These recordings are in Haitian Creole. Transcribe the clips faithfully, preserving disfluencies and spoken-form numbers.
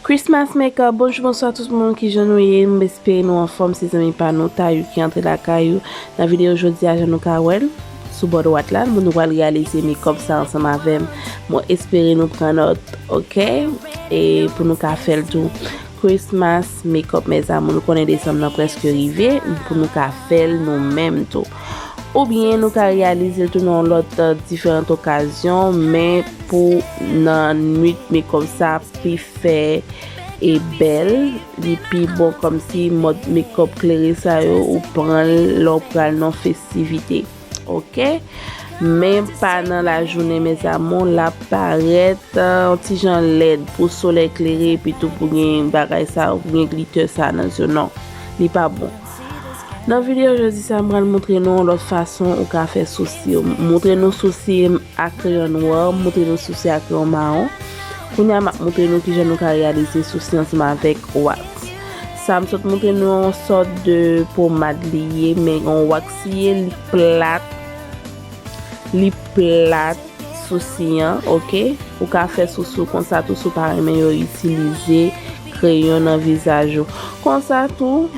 Christmas Makeup, bonjou, bonswa tout moun, kijan nou ye? M espere nou anfòm, se zanmi pa nou, Tayou ki antre lakay ou. Nan videyo jodi a, jan nou ka wè l, sou bò dwat la, nou pral reyalize makeup sa ansanm avè m. Mwen espere nou pran nòt, oke? E pou nou ka fè l tou. Christmas Makeup, mes amours, nou konnen desanm nan prèske rive, pou nou ka fè l nou menm tou. Oubyen nou ka reyalize l tou nan yon lòt, euh, diferan okazyon, men pou nan nwit makeup sa pi fè e bèl, li pi bon kòmsi mòd makeup klere sa yo, ou pran l lè w pral nan festivite. Oke? Men pa nan lajounen, mes amours, l ap parèt, euh, yon ti jan lèd pou solèy klere, epi tou pou gen bagay sa, pou gen glitter sa nan zye, non. Li pa bon. Nan videyo jodi sa, m pral montre nou yon lòt fason ou ka fè sousi yo. M montre nou sousi ak kreyon nwa, m montre nou sousi ak kreyon mawon. Kounye a, m ap montre nou kijan nou ka reyalize sousi ansanm avèk wax. Sa m sot montre nou yon sòt de pomad li ye, men yon wax li ye, li plat, li plat sousi an, oke? Ou ka fè sousi w konsa tou, si w pa renmen yo itilize kreyon nan vizaj ou. Konsa tou,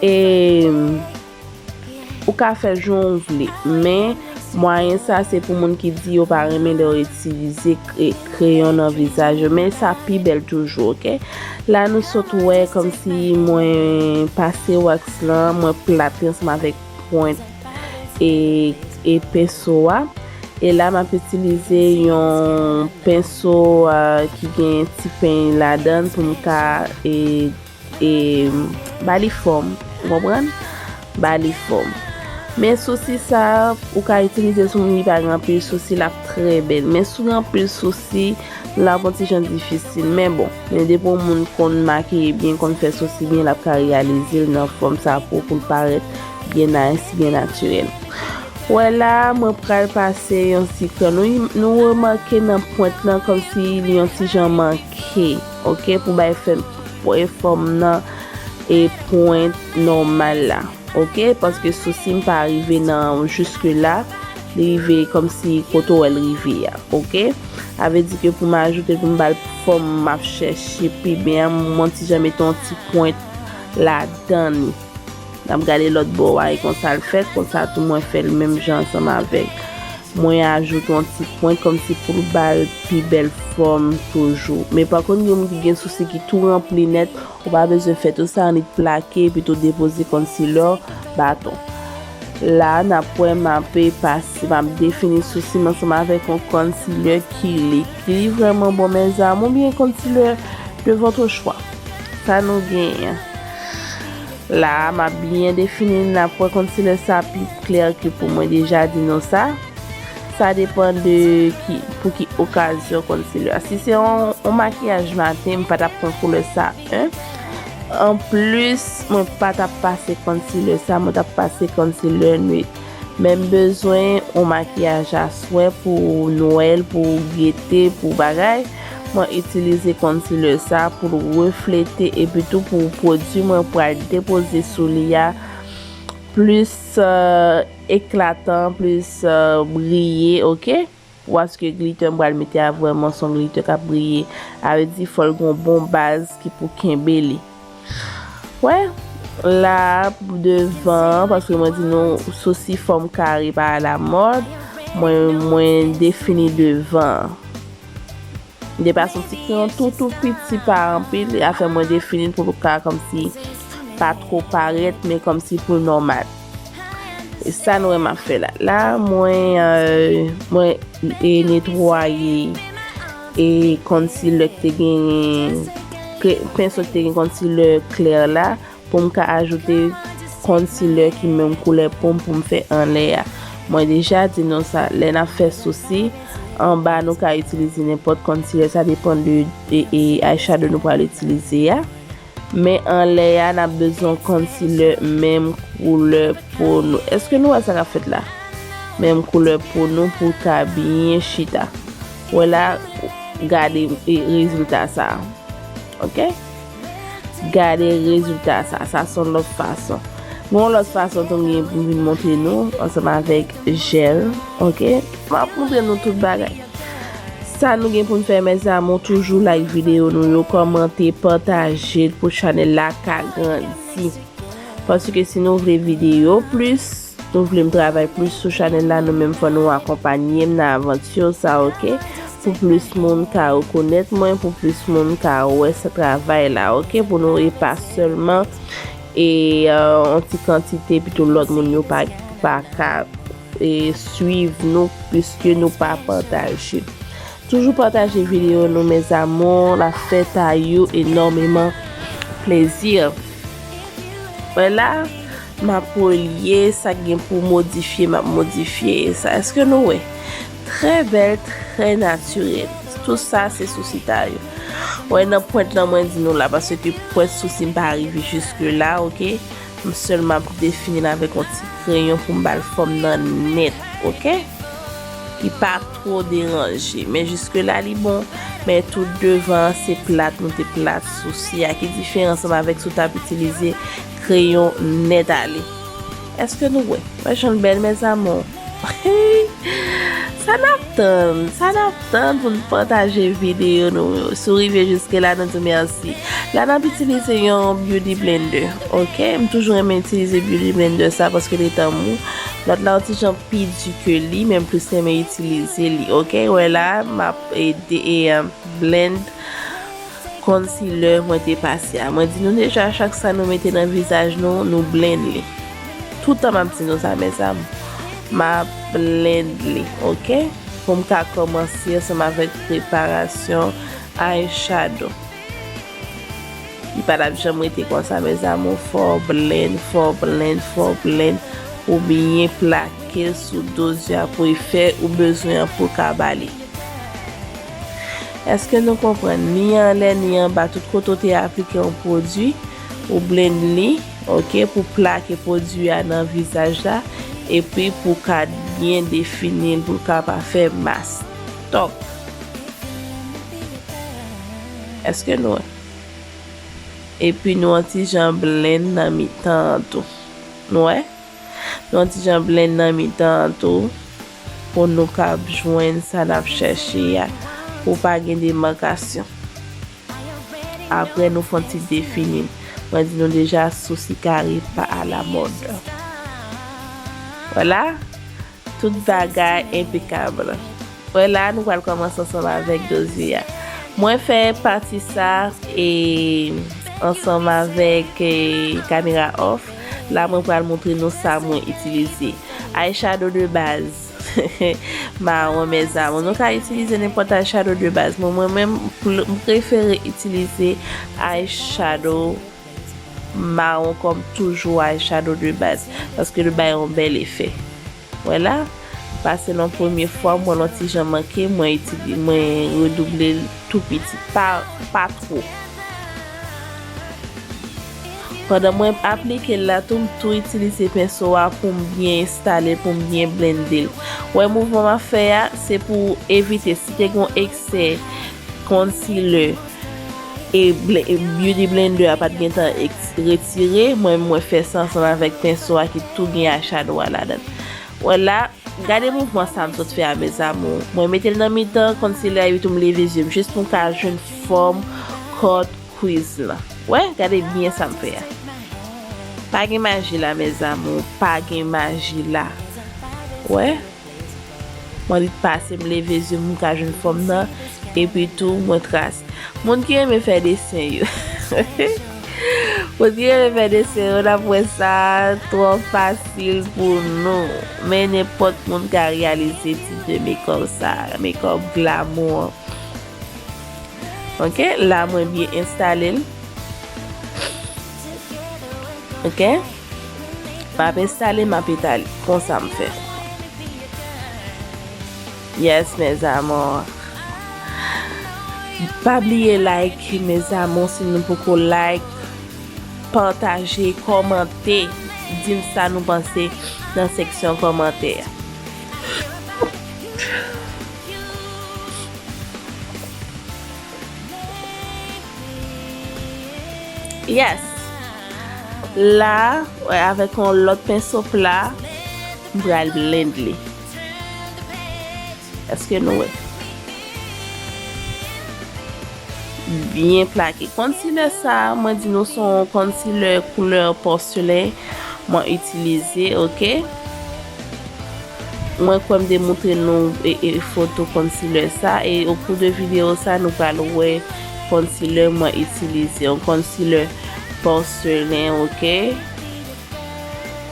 e, ou ka fè jan w vle, men mwayen sa se pou moun ki di yo pa renmen lè yo itilize kre-, kreyon nan vizaj yo, men sa pi bèl toujou, oke? La nou sot wè kòmsi mwen pase wax lan, mwen plat li ansanm avèk pwent e, e penso a. E la m ap itilize yon penso, euh, ki gen ti peny ladan l pou m ka, e, e, ba li fòm, ou konprann? Ba li fòm. Men sousi sa, ou ka itilize sou moun ki pa gen anpil sousi, l ap trè bèl. Men si w gen anpil sousi, l ap yon ti jan difisil. Men bon, men depi yon moun konn makiye byen, konn fè sousi byen, l ap ka reyalize l nan fòm sa pou, pou l parèt byen nice, byen natirèl. Wè la, mwen pral pase yon ti kreyon. Nou, nou remake nan pwent lan kòmsi li yon ti jan manke, oke, pou bay fè, pou fòm nan e pwent nòmal la, oke, paske sousi m pa rive nan jiske la, li rive kòmsi kote w wè l rive a, oke. Sa vle di ke pou m ajoute, pou m ba l fòm m ap chèche pi byen an, m yon ti jan mete yon ti pwent ladan li. N ap gade lòt bò a, e konsa l fèt, konsa tou mwen fè l menm jan ansanm avèk. Mwen ajoute yon ti pwent kòmsi pou l ba l pi bèl fòm toujou. Men pa kont, gen moun ki gen sousi ki tou ranpli nèt, ou pa bezwen fè tout sa, annik plake, epi tou depoze concealer baton. La, n ap wè m ap pase, m ap defini sousi m ansanm avèk yon concealer ki lik. Li vrèman bon, mes amours, oubyen concealer de votre choix. Sa nou genyen. La, m ap byen defini l, n ap wè concealer sa pi klè ke pou mwen deja di nou sa. Sa depann de ki, pou ki okazyon concealer. Si se yon, yon makiyaj maten, m pa t ap pran koulè sa, en. Anplis, mwen pa t ap pase concealer sa, mwen t ap pase concealer nwit. Men m bezwen yon makiyaj aswè pou Nwèl, pou gete, pou bagay. Mwen itilize concealer sa pou l reflete epi tou pou pwodui mwen pral depoze sou li a plis, euh, eklatan, plis, euh, briye, oke? Paske glitter m pral mete a vrèman se yon glitter k ap briye. Sa vle di fò l gen yon bon baz ki pou kenbe li. Wè, la, devan, paske mwen di nou, sousi fòm kare pa alamòd, mwen, mwen defini devan. M te pase yon ti kreyon tou, tou piti, pa anpil, afè mwen defini l pou l ka kòmsi pa twò parèt, men kòmsi pou l nòmal. E sa nou wè m ap fè la. La, mwen, euh, mwen, e, netwaye, e, concealer ki te gen, ke, penso ki te gen concealer klè la, pou m ka ajoute concealer ki menm koulè po m pou m fè anlè a. Mwen deja di nou sa, lè n ap fè sousi, anba nou ka itilize nenpòt concealer, sa depann de, e, e, eyeshadow nou pral itilize a. Men anlè a, n ap bezwen concealer menm koulè po nou. Èske nou wè sa k ap fèt la? Menm koulè po nou pou l ka byen chita. Wè la, gade, e, rezilta sa. Oke? Gade rezilta sa. Sa se yon lòt fason. Gen yon lòt fason tou m gen pou m vin montre nou ansanm avèk jèl. Oke? M ap montre nou tout bagay. Sa nou gen pou n fè, mes amours, toujou like videyo nou yo, kòmante, pataje l pou chanèl la ka grandi. Paske si nou vle videyo plis, nou vle m travay plis sou chanèl la, nou menm fò nou akonpanye m nan avanti sa, oke? Pou plis moun ka rekonèt mwen, pou plis moun ka wè sa travay la, oke? Pou nou e pa sèlman e yon ti kantite, epi tou lòt moun yo pa, pa ka e swiv nou, piske nou pa pataje. Toujou pataje videyo nou, mes amours, l ap fè Tayou enòmeman plezi. Wè la, m ap relye sa k gen pou modifye, m ap modifye sa. Èske nou wè? Trè bèl, trè natirèl. Tout sa se sousi Tayou. Wè, nan pwent lan, mwen di nou la, paske pwent sousi m pa rive jiske la, oke? M sèlman ap defini l avèk yon ti kreyon pou m ba l fòm nan nèt, oke? Li pa two deranje. Men jiske la li bon. Men tout devan an se plat, nou te plat sousi a. Ki diferans ansanm avèk si w t ap itilize kreyon nèt ale? Èske nou wè? Wè jan l bèl, mes amours? Sa n ap tann? Sa n ap tann pou n pataje videyo nou yo? Si w rive jiske la, nou di w mèsi. La n ap itilize yon beauty blender, oke? M toujou renmen itilize beauty blender sa paske li tanmou. Lòt la yon ti jan pi di ke li, men m plis renmen itilize li, oke? Wè la, m ap ede e blend concealer mwen te pase a. Mwen di nou deja, chak sa nou mete nan vizaj nou, nou blend li. Toutan m ap di nou sa, mes amours. M ap blend li, oke? Pou m ka kòmanse ansanm avèk preparasyon eyeshadow. Li pa t ap janm rete konsa, mes amours. Fò w blend, fò w blend, fò w blend pou byen plake l sou do zye a pou efè ou bezwen an pou l ka ba li. Èske nou konprann? Ni anlè, ni anba, tout kote w te aplike yon pwodui, ou blend li, oke, pou plake pwodui a nan vizaj la, epi pou ka byen defini l, pou l ka pa fè mas. Tòk. Èske nou wè? Epi nou yon ti jan blend nan mitan an tou. Nou wè? Nou yon ti jan blend nan mitan an tou. Pou nou kab jwenn sa n ap chèche a. Pou pa gen demakasyon. Apre nou fè yon ti defini. Mwen di nou deja, sousi kare pa alamòd. Vwala. Tout bagay enpekab. Wè la, nou pral kòmanse ansanm avèk do zye a. Mwen fè pati sa e ansanm avèk e, kamera off. La, mwen pral montre nou sa mwen itilize. Eyeshadow de baz. Mawon, mes amours. Nou ka itilize nenpòt eyeshadow de baz. Mwen, mwen menm, pl-, m prefere itilize eyeshadow mawon kòm toujou, eyeshadow de baz, paske li bay yon bèl efè. Wè la, pase l yon premye fwa, m wè l yon ti jan manke, mwen itili-, mwen redouble l tou piti, pa, pa twò. Pandan mwen aplike l la tou, m tou itilize penso a pou m byen enstale l, pou m byen blende l. Wè mouvman m ap fè a, se pou evite, si te gen yon eksè concealer e ble-, e beauty blender a pa t gentan eks-, retire, mwen, mwen fè sa ansanm avèk penso a ki tou gen eyeshadow a ladan l. Wè la, gade mouvman sa m sot fè a, mes amours. Mwen mete l nan mitan concealer a, epi tou m leve zye m jis pou m ka jwenn fòm cut crease lan. Wè, gade byen sa m fè a. Pa gen maji la, mes amours, pa gen maji la. Wè? Mwen li pase, m leve zye m, m ka jwenn fòm nan, epi tou mwen trase. Moun ki renmen fè desen yo. Moun ki renmen fè desen yo, n ap wè sa twò fasil pou nou. Men nenpòt moun ka reyalize tip de makeup sa, makeup glamour an. Oke, la mwen byen enstale l. Oke? M ap enstale, m ap etale. Konsa m fè. Yes, mes amours. Pa bliye like, mes amours, si nou poko like, pataje, kòmante, di m sa nou panse nan seksyon kòmantè a. Yes. La, wè, avèk yon lòt penso pla, m pral blend li. Èske nou wè? byen plake. Concealer sa, mwen di nou se yon concealer koulè pòselen mwen itilize, oke? Mwen kwè m te montre nou e, e, foto concealer sa, e o kou de videyo sa, nou pral wè concealer mwen itilize. Yon concealer pòselen, oke?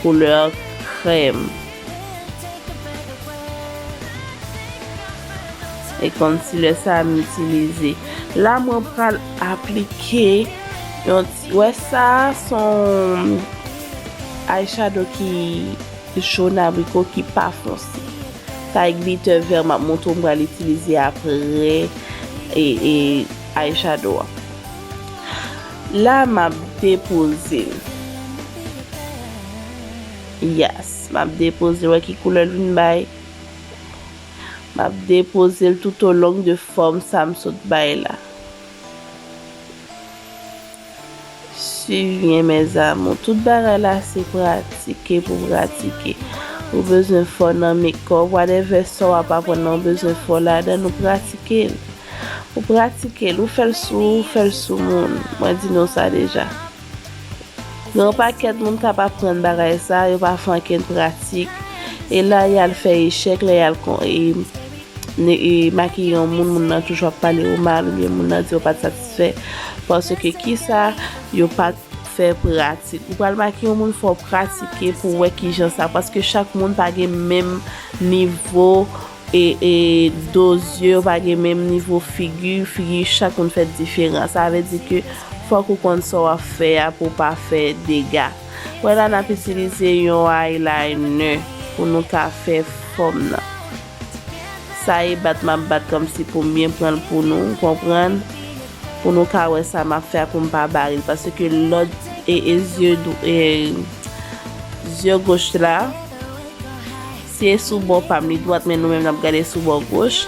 Koulè krèm. E concealer sa m itilize. La, mwen pral aplike yon ti, wè sa, se yon eyeshadow ki jòn abriko, ki pa fonse. Sa e glitter vè m ap montre w, m pral itilize apre e, e eyeshadow a. La, m ap depoze l. Yes, m ap depoze l. Wè ki koulè l vin bay. M ap depoze l toutolong de fòm sa m sot bay la. Swiv byen, mes amours. Tout bagay la se pratike pou pratike. Ou bezwen fò nan makeup, whatever sa w ap aprann nan, ou bezwen fò ladan, ou pratike l. Ou pratike l, ou fè l sou ou, ou fè l sou moun. Mwen di nou sa deja. Gen yon pakèt moun k ap aprann bagay sa, yo pa fè ankenn pratik. E la, y al fè echèk, lè y al kon, e, ne, e, makiye yon moun, moun nan toujou ap pale yo mal, oubyen moun nan di yo pa t satisfè. Paske kisa, yo pa t fè pratik. Ou pral makiye yon moun, fò w pratike pou w wè kijan sa, paske chak moun pa gen menm nivo e, e do zye yo pa gen menm nivo figi, figi chak moun fèt diferan. Sa vle di ke fòk ou konn sa w ap fè a pou w pa fè dega. Wè la, n ap itilize yon eyeliner pou nou ka fè fòm nan. Sa e bat m ap bat kòmsi pou m byen pran l pou nou, konprann? Pou nou ka wè sa m ap fè a pou m pa bare l. Paske lòt e, e zye dou-, e zye goch la, se sou bò pa m li dwat, men nou menm n ap gade sou bò goch.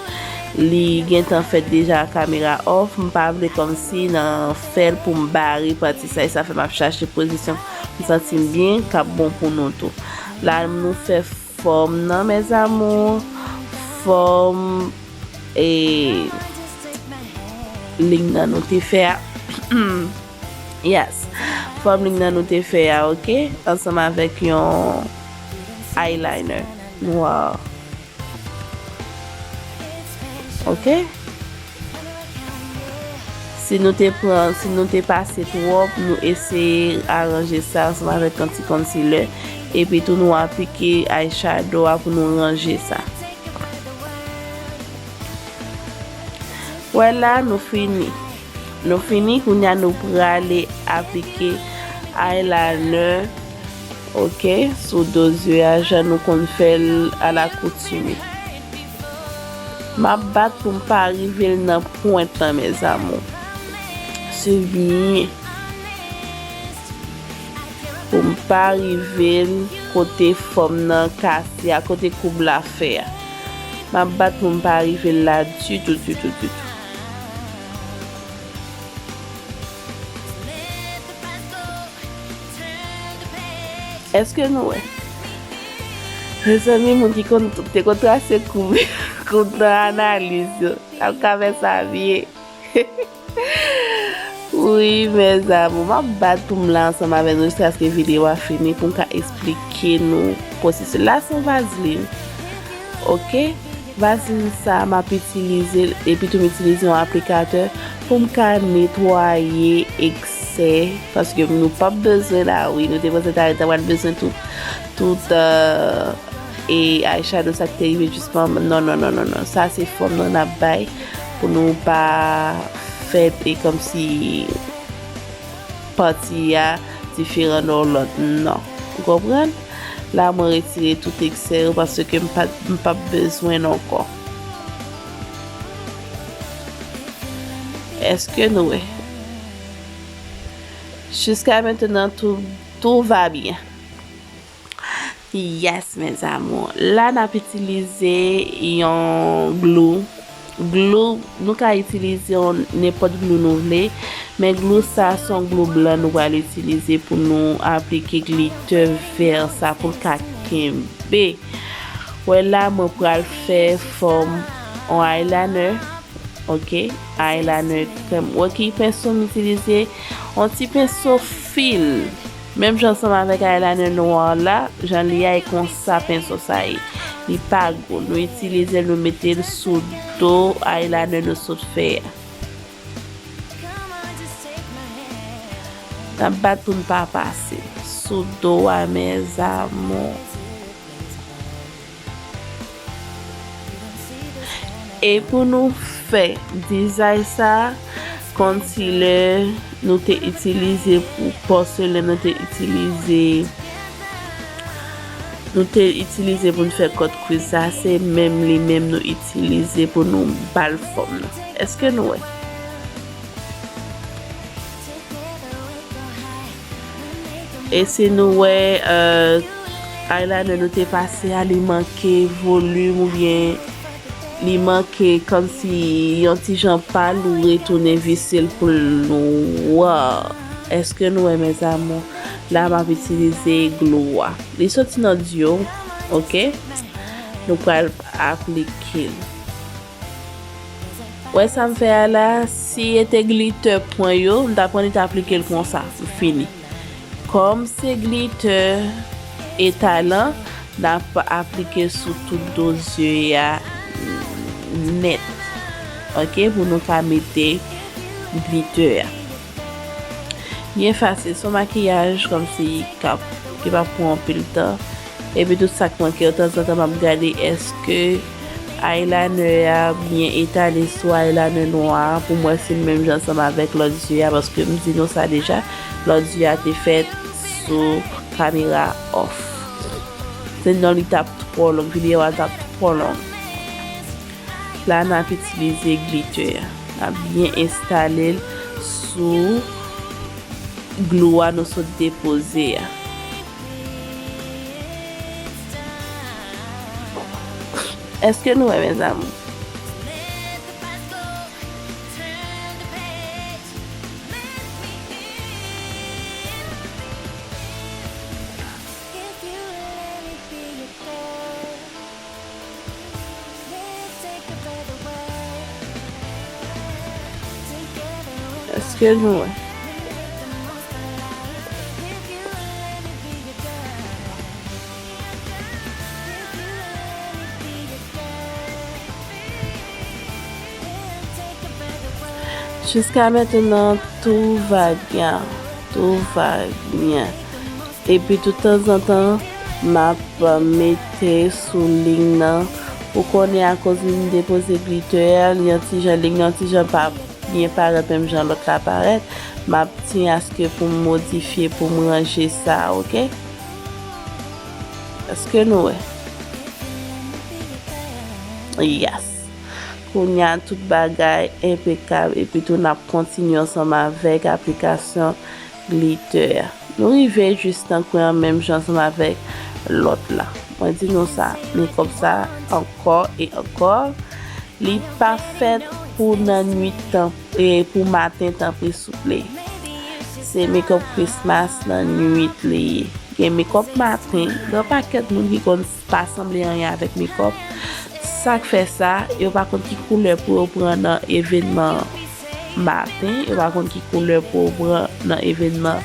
Li gentan fèt deja, kamera off. M pa vle kòmsi nan fè l pou m bare pati sa, e sa fè m ap chache pozisyon. M santi m byen, k ap bon pou nou tou. La, nou fè fòm nan, mes amours. Fòm, e, liy nan nou te fè a. Yes. Fòm liy nan nou te fè a, oke? Ansanm avèk yon eyeliner nwa. Oke? Si nou te pran, si nou te pase twòp, nou eseye aranje sa ansanm avèk yon ti concealer. Epi tou nou aplike eyeshadow a pou nou ranje sa. Wè la, nou fini. Nou fini, kounye a nou prale aplike eyeliner, oke, sou do zye a, jan nou konn fè l alakoutime. M ap bat pou m pa rive l nan pwent lan, mes amours. Swiv byen. Pou m pa rive l kote fòm nan kase a, kote koub la fè a. M ap bat pou m pa rive l la ditou, ditou, ditou. Èske nou wè? Mezanmi, moun ki konn, te konn trase koub, koub nan analiz yo, ap ka fè sa byen. Wi, mes amours, m ap bat pou m la ansanm avè nou jiskaske videyo a fini, pou m ka esplike nou pwosesis la. Se yon vazlin, oke? Vazlin sa, m ap itilize l, epi tou m itilize yon aplikatè pou m ka netwaye eksè, paske nou p ap bezwen la, wi, nou te panse ta, ta pral bezwen tout, tout, euh, e eyeshadow sa ki te rive jisman, non, non, non, non, non. Sa se fòm nan n ap bay pou nou pa fè e kòmsi pati a diferan de lòt, non. Ou konprann? La, mwen retire tout eksè yo paske m pa, m p ap bezwen l ankò. Èske nou wè? Jiska mentenan, tout, tout va byen. Yes, mes amours. La, n ap itilize yon glou. Glou, nou ka itilize yon nenpòt glou nou vle, men glou sa, se yon glou blan nou pral itilize pou nou aplike glitter vè sa pou l ka kenbe. Wè la, mwen pral fè fòm yon eyeliner. Ok, eyeliner krèm. Wè ki penso m itilize? Yon ti penso fil. Menm jan ansanm avèk eyeliner nwa la, jan li a, e konsa penso sa ye. Li pa gwo. Nou itilize l, nou mete l sou do eyeliner nou sot fè a. N ap bat pou n pa pase. Sou do a, mes amours. E pou nou fè dizay sa, concealer nou te itilize pou pòselen, nou te itilize, nou te itilize pou n fè cut crease sa, se menm li menm nou itilize pou nou ba l fòm nan. Èske nou wè? E si nou wè, euh, eyeliner nou te pase a, li manke volim oubyen li manke kòmsi yon ti jan pal, ou retounen vise l pou l nwa. Èske nou wè, mes amours? La, m ap itilize glou a. Li soti nan Duo, ok? Nou pral aplike l. Wè sa m fè a la, si e te glitter pwen yo, m t ap pran li t aplike l konsa, m fini. Kòm se glitter etalan, n ap aplike sou tout do zye a nèt. Ok, pou nou ka mete glitter a. Byen fasil, se yon makiyaj kòmsi k ap, ki p ap pran anpil tan. Epi tout sa k manke yo, tanzantan m ap gade èske eyeliner a byen etale sou eyeliner nwa a pou m wè si l menm jan ansanm avèk lòt zye a, paske m di nou sa deja, lòt zye a te fèt sou kamera off. Sinon li t ap twò long, videyo a t ap twò long. La n ap itilize glitter a. N ap byen enstale l sou glou a nou sot depoze a. Èske nou wè, mes amours? Èske nou wè? Jiska mentnan, tout va byen, tout va byen. Epi tout tanzantan, m ap mete sou liy nan. Ou konnen akoz li m depoze glitter, li yon ti jan, liy nan yon ti jan pa byen parèt menm jan lòt la parèt. M ap tyen aske pou m modifye, pou m ranje sa, ok? Èske nou wè? Yes. Kounye a, tout bagay enpekab. Epi tou, n ap kontinye ansanm avèk aplikasyon glitter a. Nou rive jis nan kwen an, menm jan ansanm avèk lòt la. Mwen di nou sa, makeup sa, ankò e ankò, li pa fèt pou nan nwit tan, e pou maten, tanpri, souple. Se makeup Christmas nan nwit li ye. Gen makeup maten, gen yon pakèt moun ki konn pa sanble anyen avèk makeup. Sa k fè sa, yo pa konn ki koulè pou yo pran nan evènman maten, yo pa konn ki koulè pou yo pran nan evènman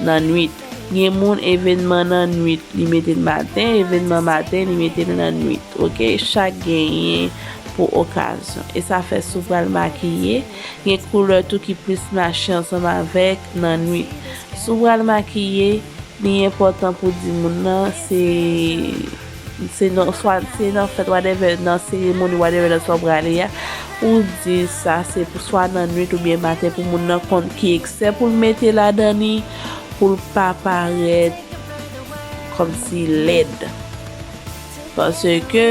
nan nwit. Gen moun evènman nan nwit, li mete l maten, evènman maten, li mete l nan nwit. Ok, chak genyen pou okazyon. E sa fè si w pral makiye, gen koulè tou ki plis mache ansanm avèk nan nwit. Si w pral makiye, li enpòtan pou di moun nan, se, se nan, swa se nan fèt, whatever, nan seremoni, whatever, nan sa w prale a, ou di sa se pou swa nan nwit oubyen maten pou moun nan konn ki eksè pou l mete ladan li, pou l pa parèt kòmsi lèd. Paske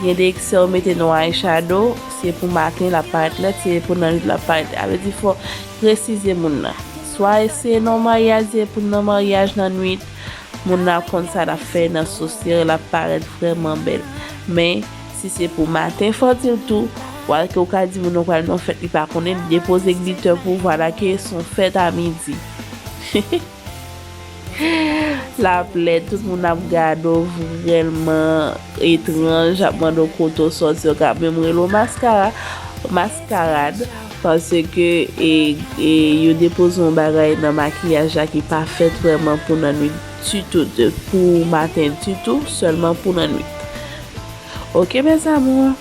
gen de eksè ou mete nan eyeshadow, se pou maten l ap parèt lèd, se pou nan nwit l ap parèt lèd. Sa vle di fò presize moun nan. Swa se nan maryaj, se pou nan maryaj nan nwit, moun nan ap konn sa l ap fè nan sosyè, l ap parèt vrèman bèl. Men, si se pou maten, fò di l tou, vwala ke ou ka di moun nan pral nan fèt, li pa konnen, li depoze glitter pou, vwala ke se yon fèt a midi. L ap lèd, tout moun ap gade w vrèman etranj, ap mande w kote w sòti, yo ka menm rele w maskara. maskarad, paske e, e, yo depoze yon bagay nan makiyaj la ki pa fèt vrèman pou nan nwit ditou, de, pou maten ditou, sèlman pou nan nwit. Ok, mes amours,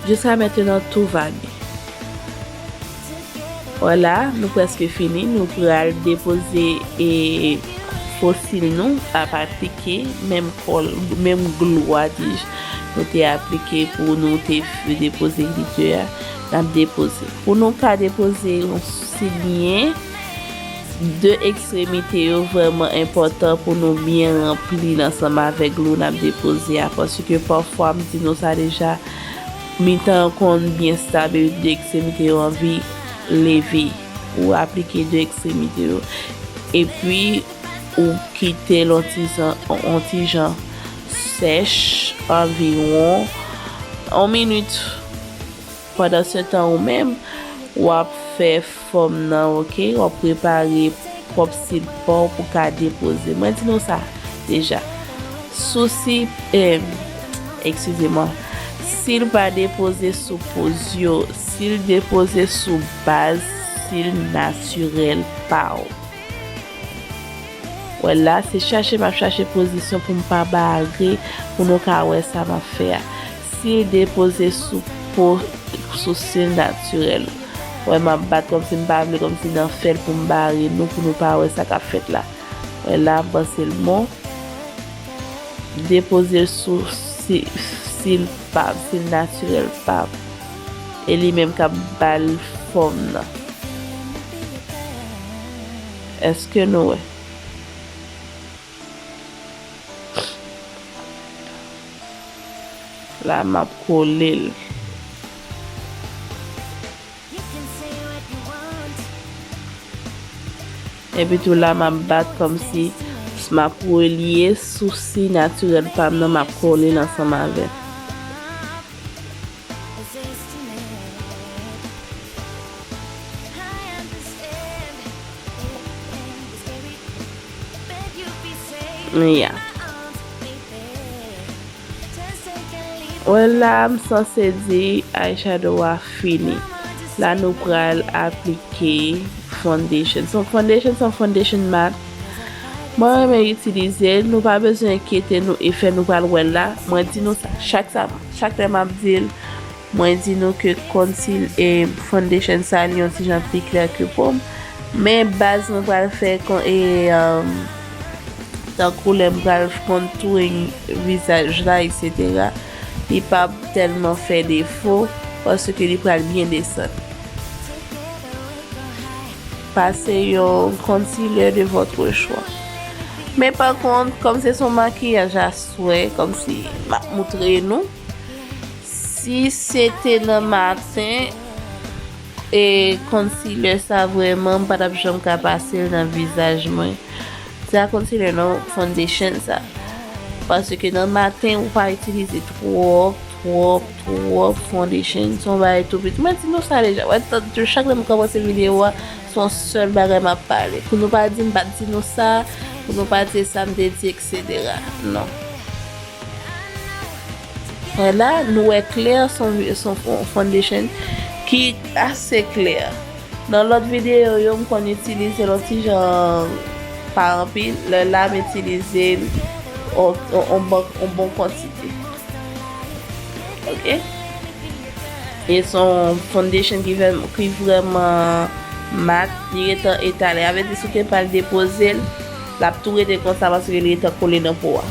jusqu'à maintenant, tout va bien. Vwala, nou prèske fini. Nou pral depoze e fo sil nou, ap aplike menm kòl, menm glou a, di, nou te aplike pou nou te f-, depoze glitè a, n ap depoze. Pou nou ka depoze yon sil byen, de ekstremite yo vrèman enpòtan pou nou byen ranpli l ansanm avèk glou n ap depoze a, paske pafwa, m di nou sa deja, mitan an konn byen stab epi de ekstremite yo anvi leve. Ou aplike de ekstremite yo. Epi, ou kite l on ti jan, on ti jan sèch, anviwon yon minit. Pandan se tan, ou menm, w ap fè fòm nan, ok? W ap prepare pwòp sil pa w pou ka depoze. Mwen di nou sa deja. Sousi, eh, eskize mwen. Sil pa depoze sou poz yo, sil depoze sou baz sil natirèl pa w. Wè la, se chache m ap chache pozisyon pou m pa bare, pou nou ka wè sa m ap fè a. Sil depoze sou po, sou sil natirèl. Wè, m ap bat kòmsi m pa vle, kòmsi nan fè l pou m bare nou, pou nou pa wè sa k ap fèt la. Wè la, m panse l bon. Depoze l sou si-, sil pa m, sil natirèl pa m. E li menm k ap ba l fòm nan. Èske nou wè? La, m ap kole l. Epi tou la, m ap bat kòmsi m ap relye sou sil natirèl pa m nan, m ap kole l ansanm avè l. Yeah. Wè la, m sanse di eyeshadow a fini. La, nou pral aplike foundation. Se yon foundation, se yon foundation mat. Mwen renmen itilize l, nou pa bezwen enkyete nou efè nou pral wè l la. Mwen di nou sa, chak sa, chak lè m ap di l, mwen di nou ke conceal e foundation sa, li yon ti jan pi klè ke po m. Men baz mwen pral fè kon, e, um, tankou lè m pral contouring vizaj la, et cetera, li p ap tèlman fè defo, paske li pral byen desann. Pase yon concealer de votre choix. Men pa kont, kòm se son makiyaj aswè, kòmsi m ap moutre nou, si se te nan maten, e concealer sa vrèman, m pa t ap janm ka pase l nan vizaj mwen. Se a concealer non, foundation sa. Paske nan maten, ou pa itilize twòp, twòp, twòp foundation. Se yon bagay tou piti. Mwen di nou sa deja. Wè, chak lè m kòmanse videyo a, se yon sèl bagay m ap pale. Pou nou pa di m pa t di nou sa, pou nou pa di sa m te di, et cetera. Non. Wè la, nou wè klè, se yon, se yon fo-, foundation ki ase klè. Nan lòt videyo yo, m konn itilize l yon ti jan pa anpil. Lè la, m itilize l yon, yon, yon bon, yon bon kantite. Ok? E se yon foundation ki vrè-, ki vrèman mat, li gentan etale. Sa vle di, si w te pral depoze l, l ap tou rete konsa paske li gentan kole nan po a.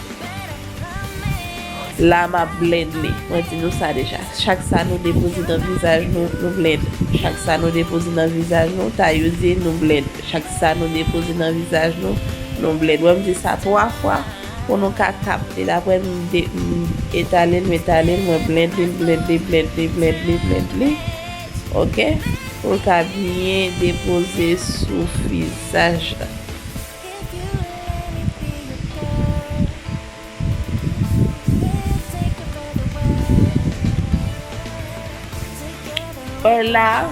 La, m ap blend li. Mwen di nou sa deja. Chak sa nou depoze nan vizaj nou, nou blend. Chak sa nou depoze nan vizaj nou, ta use, nou blend. Chak sa nou depoze nan vizaj nou, nou blend. Wè, m di sa twa fwa pou nou ka kapte l. Apre, m de-, m etale l, m etale l, mwen blend li, m blend li, blend li, blend li, blend li. Ok? Pou l ka byen depoze sou vizaj la. Wè la,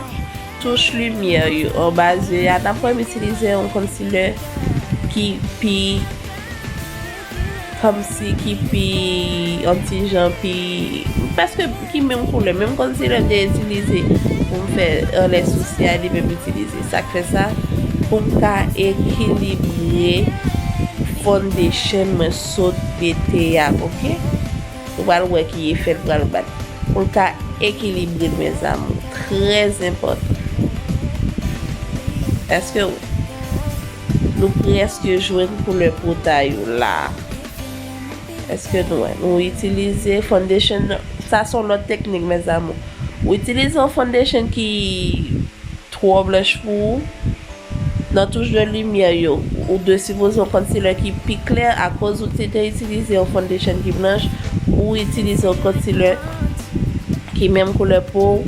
touch limyè yo anba zye a. N ap wè m itilize yon concealer ki pi kòmsi ki pi, yon ti jan pi, prèske ki menm koulè. Menm concealer m te itilize pou m fè anlè sousi a, li menm itilize. Sa k fè sa, pou m ka ekilibre foundation mwen sot mete a, oke? Nou pral wè ki efè l pral bat. Pou l ka ekilibre l, mes amours. Trè enpòtan. Èske nou prèske jwenn koulè po ta yo la? Èske nou wè? Nou itilize foundation nan. Sa se yon lòt teknik, mes amours. Ou itilize yon foundation ki twò blanch pou ou. Nan touch de limyè yo, ou dwe sipoze yon concealer ki pi klè, akoz ou te, te itilize yon foundation ki blanch, ou itilize yon concealer ki menm koulè po w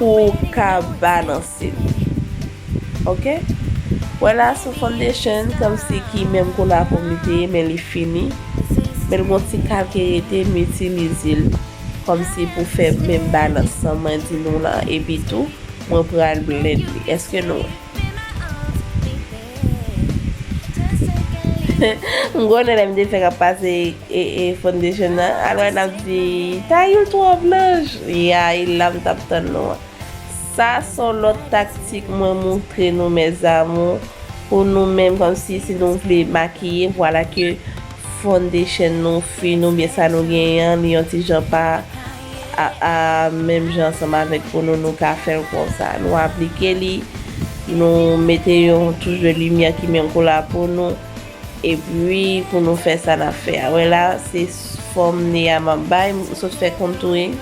pou w ka balanse l. Oke? Wè la, se yon foundation kòmsi ki menm koulè po m li te ye, men li fini. Men l gon ti kal ki rete, m itilize l kòmsi pou fè menm balans sa mwen di nou la, epi tou, mwen pral blend li. Èske nou wè? M konnen lè m te fè k ap pase e, e foundation nan, alò n ap di, "Tayou twò blanch." Ya, e la m t ap tann nou an. Sa se yon lòt taktik mwen montre nou, mes amours, pou nou menm, kòmsi si nou vle makiye, vwala ke foundation nou, fin oubyen sa nou genyen an, li yon ti jan pa a, a menm jan ansanm avèk po nou, nou ka fè l konsa. Nou aplike li, nou mete yon touch de limyè ki menm koulè po nou, epi pou nou fè sa n ap fè a. Wè la, se fòm ne a m ap bay, m sot fè contouring,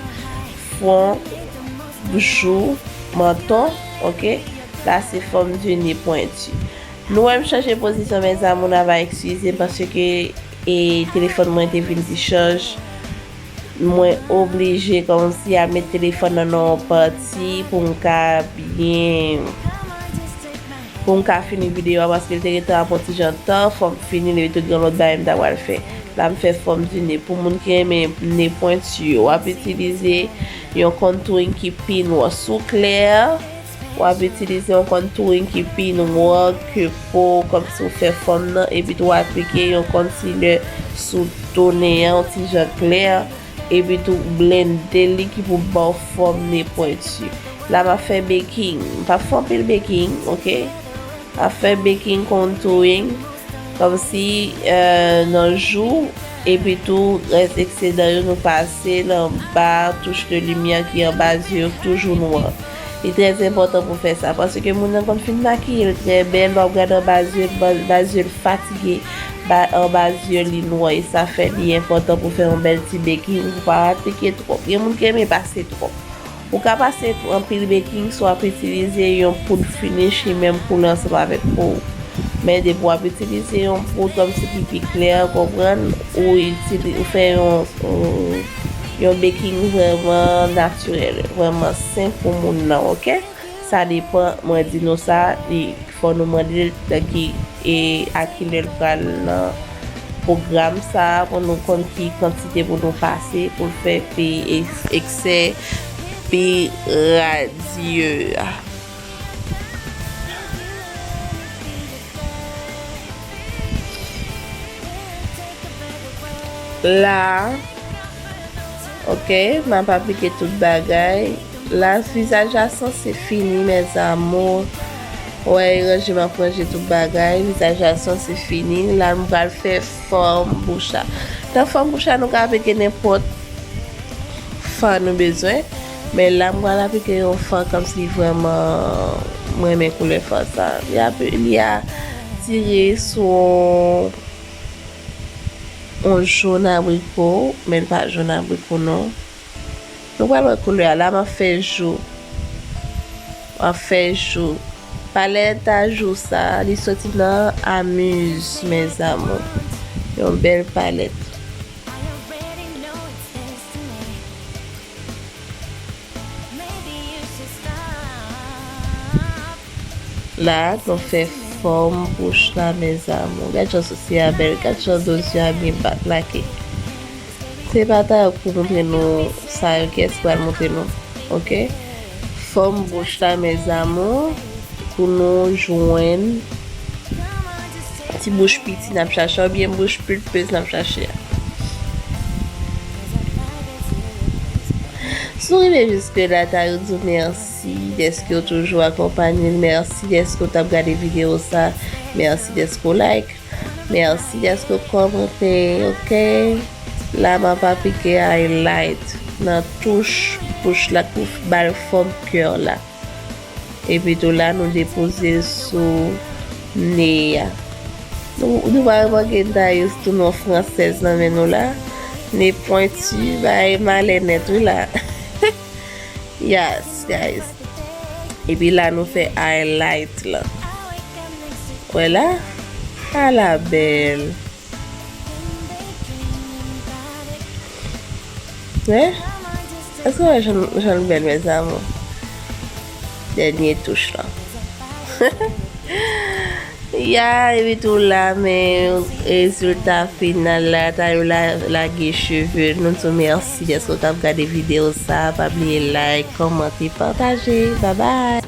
fwon, jou, manton, oke? La, se forme du nez pointu. Nou wè m chanje pozisyon, mes amours, n a va eskize m paske, e, telefòn mwen te vin dichaj. Mwen oblije kòmsi al met telefòn nan nan yon pati pou m ka byen, pou m ka fini videyo a, paske l te gentan ap yon ti jan tan, fò m fini l, epi tou gen lòt bagay m ta pral fè. La m fè forme du nez. Pou moun ki renmen ne pwenti yo, w ap itilize yon contouring ki pi nwè. Si w klè, w ap itilize yon contouring ki pi nwè ke po w, kòmsi w fè fòm nan, epi tou w aplike yon concealer sou do nen an, yon ti jan klè, epi tou blende li ki pou ba w fòm ne pwenti. La m ap fè baking. M p ap fè anpil baking, oke? M ap fè baking contouring, kòmsi, eh, nan jou, epi tou rès eksedan yo nou pase l anba touch de limyè ki anba zye yo k toujou nwè. Li trè enpòtan pou fè sa, paske moun nan konn fin makiye l trè bèl, lè w ap gade anba zye l, ba, ba zye l fatige, ba, anba zye li nwè, e sa fè li enpòtan pou fè yon bèl ti baking, pou pa aplike twòp. Gen moun ki renmen pase twòp. Ou ka pase anpil baking si w ap itilize yon poud finish ki menm koulè ansanm avèk po w. Men depi w ap itilize yon poud kòmsi ki pi klè, konprann, ou itili-, ou fè yon, yon, yon baking vrèman natirèl, vrèman senp pou moun nan, oke? Sa depann, mwen di nou sa, li fò nou mande l nan ki, e a kilè l pral nan pwogram sa a, pou nou konn ki kantite pou nou pase pou l fè pi eks-, eksè pi radye a. La, oke, m ap aplike tout bagay. La, vizaj la sanse fini, mes amours. Wè, ranje m ap ranje tout bagay. Vizaj la sanse fini. La, m pral fè fòm bouch la. Nan fòm bouch la, nou ka aplike nenpòt fan nou bezwen. Men la, m pral aplike yon fan kòmsi vrèman, mwen renmen koulè fan sa. Li ap, li atire sou yon jòn abriko, men l pa jòn abriko non. Nou pral wè koulè a. La, m ap fè jou. M ap fè jou. Palèt a jou sa, li soti nan Amuse, mes amours. Yon bèl palèt. La, nou fè fòm bouch la, mes amours. Gad jan sousi a bèl, gad jan do zye a byen pa-, plake. Se pa ta yo k pou montre nou sa yo, kiyès ki pral montre nou? Oke? Fòm bouch la, mes amours, pou nou jwenn ti bouch piti n ap chache a, oubyen bouch pulpeuse n ap chache a. Si w rive jiske la, Tayou di w mèsi dèske w toujou akonpanye l, mèsi dèske w t ap gade videyo sa, mèsi dèske w like, mèsi dèske w kòmante, oke? La m ap aplike highlight nan touch bouch la pou ba l fòm kè la. Epi tou la nou depoze l sou ne a. Nou, nou pa remake Dayous tou non fransèz nan men nou la. Ne pwenti, bay malè nèt wi la. Yes, guys. Epi la nou fè highlight la. Wè la? Ala bèl. Wè? Èske w wè jan, jan l bèl, mes amours? Dènye touch la. Ya, epi tou la, men rezilta final la, Tayou la, lage cheve. Nou di w mèsi dèske w t ap gade videyo sa. Pa bliye like, kòmante, pataje. Babay!